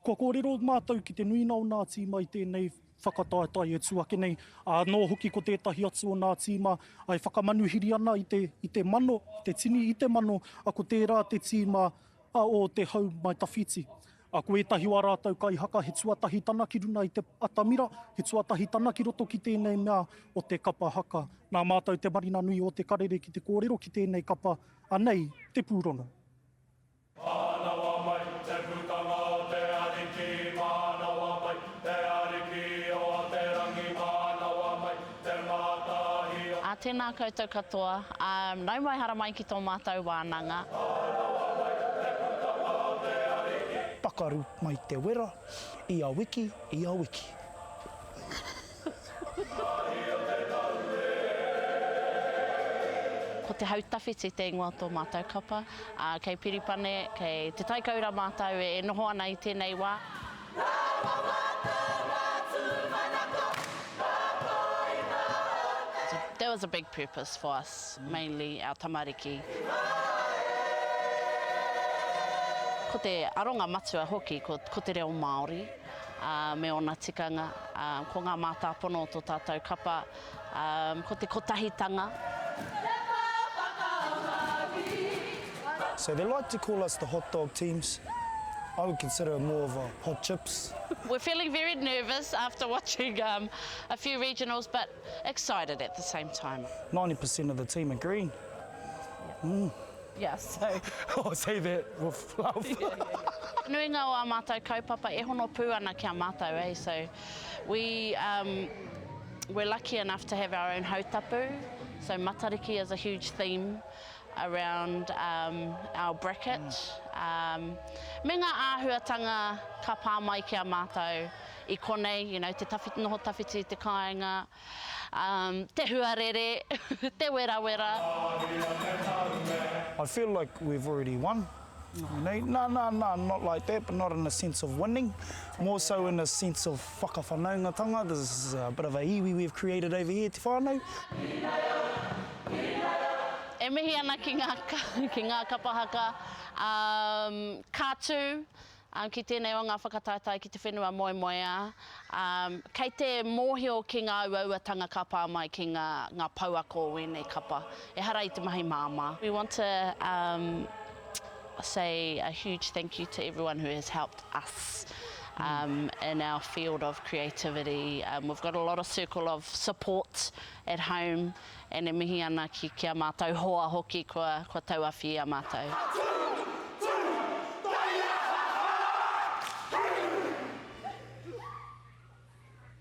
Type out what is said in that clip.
Kua kōrero mātou ki te nuinga o nā tīma i tēnei whakataetae e tū ake nei, ā, anō hoki ko tētahi atu o nā tīma e whakamanuhiri ana i te, i te mano, i te tini i te mano, ā, ko tērā te tīma o Te Hau Mai Tawhiti. Ā, ko ētahi o ā rātou kaihaka he tuatahi tana ki runa i te atamira, he tuatahi tana ki roto ki tēnei mea o te kapa haka. Nā mātou te marina nui o Te Karere ki te kōrero ki tēnei kapa, anei te pūrongo. Mānawa mai te putanga o te Ariki, Mānawa mai te Ariki o te rangi, Mānawa mai te mātāhi o. Ā, tēnā koutou katoa, ā, nau mai haramai ki tō mātou wānanga. Mānawa mai te putanga o te Ariki. Pakaru mai te wera, ia wiki, ia wiki. Ko Te Hau Tawhiti te ingoa o tō mātou kapa. Ā, kei Piripane, kei Te Taikaura mātou e noho ana i tēnei wā. That was a big purpose for us, mainly our tamariki. Ko te aronga matua hoki ko te reo Māori. ā, me ōna tikanga, ā, ko ngā mātāpono o tō tātou kapa, ā, ko te kotahitanga. So they like to call us the hot dog teams, I would consider it more of a hot chips. We're feeling very nervous after watching um, a few regionals, but excited at the same time. 90% of the team are green. Mm. Yeah, so. I say that with love. Te nuinga o ā mātou kaupapa e hono pū ana ki a mātou, eh, so we, um, we're lucky enough to have our own hautapu, so Matariki is a huge theme around um, our bracket, um, me ngā āhuatanga ka pā mai ki a mātou i konei, you know, te tawhiti, noho tawhiti i te kāinga, Um, te huarere, te werawera. I feel like we've already won. You know, no, no, no, not like that, but not in a sense of winning. More so in a sense of whakawhanaungatanga. This is a bit of a iwi we've created over here, te whānau. E mihi ana ki ngā, ki ngā kapa haka, um, ka tū, Ki tēnei o ngā whakataetae ki te whenua moemoeā, kei te mōhio ki ngā uauatanga ka pā mai ki ngā ngā pouako o ēnei kapa. Ehara i te mahi māmā. We want to um say a huge thank you to everyone who has helped us um in our field of creativity. Um we've got a lot of circle of support at home and e mihi ana ki ki a mātou hoa hoki kua kua tauawhi i a mātou.